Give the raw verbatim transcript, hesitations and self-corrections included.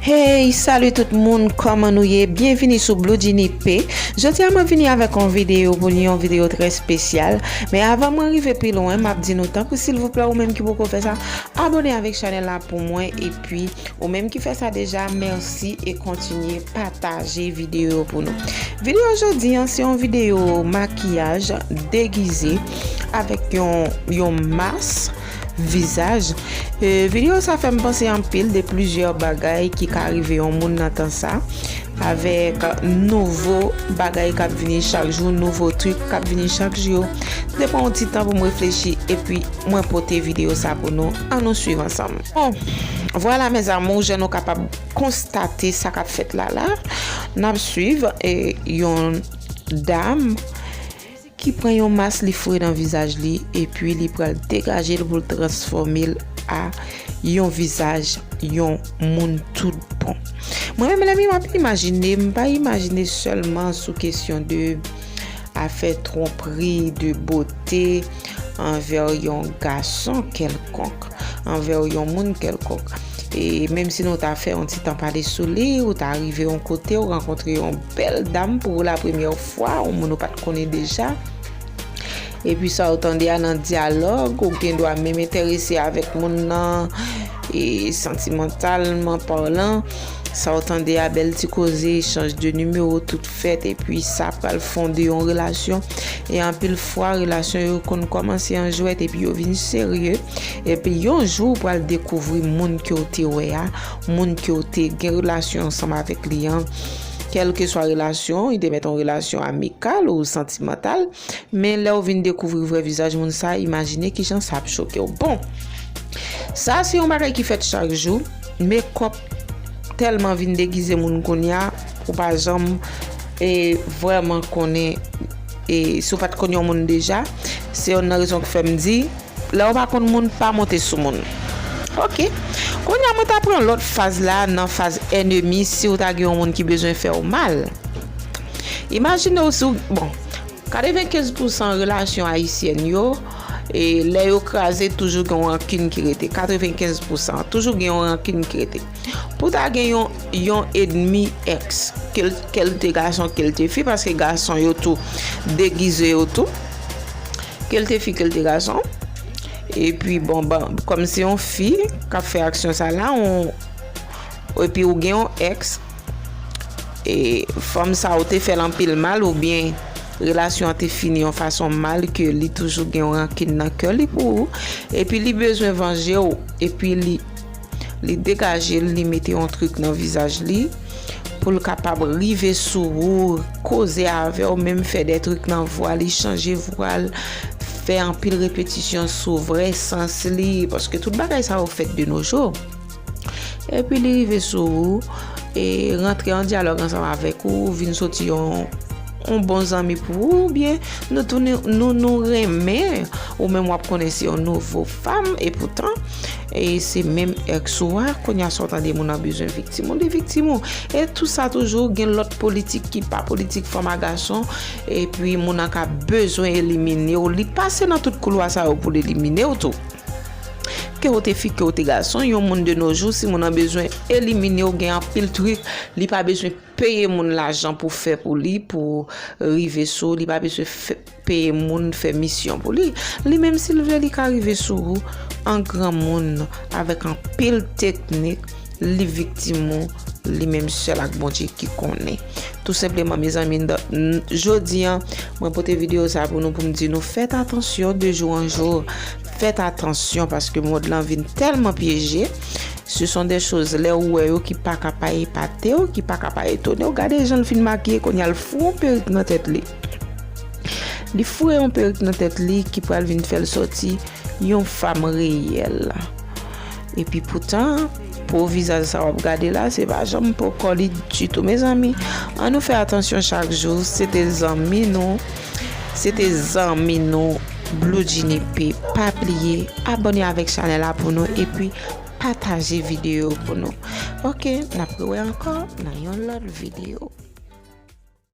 Hey, salut tout moun, kòman nou ye? Byenvini sou Blue Genie P. Jodi a mwen vini avèk yon videyo pou nou, yon videyo trè espesyal. Men avan mwen rive pi lwen, m ap di nou tanpri silvouplè, ou menm ki poko fè sa, abòne avèk chanèl la pou mwen, epi ou menm ki fè sa deja, mèsi e kontinye pataje videyo pou nou. Videyo jodi an, se yon videyo makiyaj degize avèk yon, yon mas vizaj. E, videyo sa fè m panse anpil de plizyè bagay ki ka rive yon moun nan tan sa, avèk nouvo bagay k ap vini chak jou, nouvo trik k ap vini chak jou. Te pran yon ti tan pou m reflechi, epi mwen pote videyo sa pou nou. Ann nou swiv ansanm. Bon, vwala, mes amours, jan nou kapab konstate sa k ap fèt la la. N ap swiv, e, yon dam ki pran yon mas, li foure nan vizaj li, epi li pral degaje l pou l transfòme l a yon vizaj yon moun tout bon. Mwen menm, lè m ap imajine, m pa imajine sèlman sou kesyon de afè twonpri, de bote anvè yon gason kèlkonk, anvè yon moun kèlkonk. E menm si nou ta fè yon ti tan pale sou li, ou ta rive yon kote, ou rankontre yon bèl dam pou la premyè fwa, yon moun ou pa t konnen deja. Epi sa ou tande a nan dyalòg, ou gen dwa menm enterese avèk moun nan, e santimantalman palan. Sa ou tande a, bèl ti koze, echanj de nimewo, tout fèt, epi sa pral fonde yon relasyon. E anpil fwa, relasyon yo konn kòmanse an jwèt, epi yo vin serye. Epi yon jou, ou pral dekouvri moun ke w te wè a, moun ke w te gen relasyon ansanm avèk li an. Kèlkeswa relasyon, li te mèt yon relasyon amikal ou santimantal, men lè w vin dekouvri vrè vizaj moun sa, imajine kijan sa ap choke w. Bon, sa se yon bagay ki fèt chak jou. Mekòp tèlman vin degize moun kounye a, ou pa janm, e, vrèman konnen, e, si w pa t konn yon moun deja, se yonn nan rezon ki fè m di, lè w pa konn moun, pa monte sou moun. Oke. Kounye a, mwen ta pran lòt faz la, nan faz ènmi, si w ta gen yon moun ki bezwen fè w mal. Imajine w si w, bon, katrevenkenz pousan relasyon ayisyèn yo, e lè yo kraze, toujou gen yon rankin ki rete. Katrevenkenz pousan, toujou gen yon rankin ki rete. Pou ta gen yon, yon ènmi èks, ke l, ke l te gason, ke l te fi, paske gason yo tou degize yo tou, ke l te fi, ke l te gason. Epi, bon, bon, kòm se yon fi k ap fè aksyon sa la, on, epi ou gen yon èks, e fanm sa ou te fè l anpil mal, oubyen relasyon an te fini yon fason mal, ke li toujou gen yon rankin nan kè li pou ou, epi li bezwen vanje w, epi li, li degaje l, li mete yon trik nan vizaj li, pou l kapab rive sou ou, koze avè w, menm fè de trik nan vwa li, chanje vwa l, fè anpil repetisyon sou vrè sans li, paske tout bagay sa yo fèt de nos jours. Epi li rive sou ou, e rantre an dyalòg ansanm avèk ou, vin soti yon, yon bon zanmi pou ou, oubyen nou tounen, nou, nou renmen, ou menm w ap konnen se yon nouvo fanm, e poutan, e se menm èks ou a, kounye a sa w tande moun nan bezwen viktim ou, li viktim ou. E tou sa toujou gen lòt politik ki pa politik fanm a gason, epi moun nan ka bezwen elimine w, li pase nan tout koulwa sa yo pou l elimine w tou. Ke w te fi, ke w te gason, yon moun de nos jours, si moun nan bezwen elimine w, gen anpil trik, li pa bezwen peye moun lajan pou fè pou li, pou rive sou, li pa bezwen fè, peye moun fè misyon pou li. Li menm, si l vle, li ka rive sou ou an granmoun, avèk anpil teknik, li viktim ou, li menm sèl ak Bondye ki konnen. Tou senpleman, mezanmi, jodi a, mwen pote videyo sa pou nou, pou m di nou, fèt atansyon de jou an jou. Fèt atansyon, paske mond lan vin tèlman pyeje. Ce sont des choses, lè ou wè yo, ki pa ka pa epate w, ki pa ka pa etone w. Gade jan l fin makiye, kounye a l foure yon perik nan tèt li. Li foure yon perik nan tèt li ki pral vin fè l sòti yon fanm reyèl. Epi poutan, po vizaj sa w ap gade la, se pa janm po kò li ditou. Mezanmi, ann nou fè atansyon chak jou. Se te zanmi nou, se te zanmi nou, Blue Genie P. Pa bliye abòne avèk chanèl la pou nou, epi pataje videyo pou nou. Oke, n ap rewè ankò nan yon lòt videyo.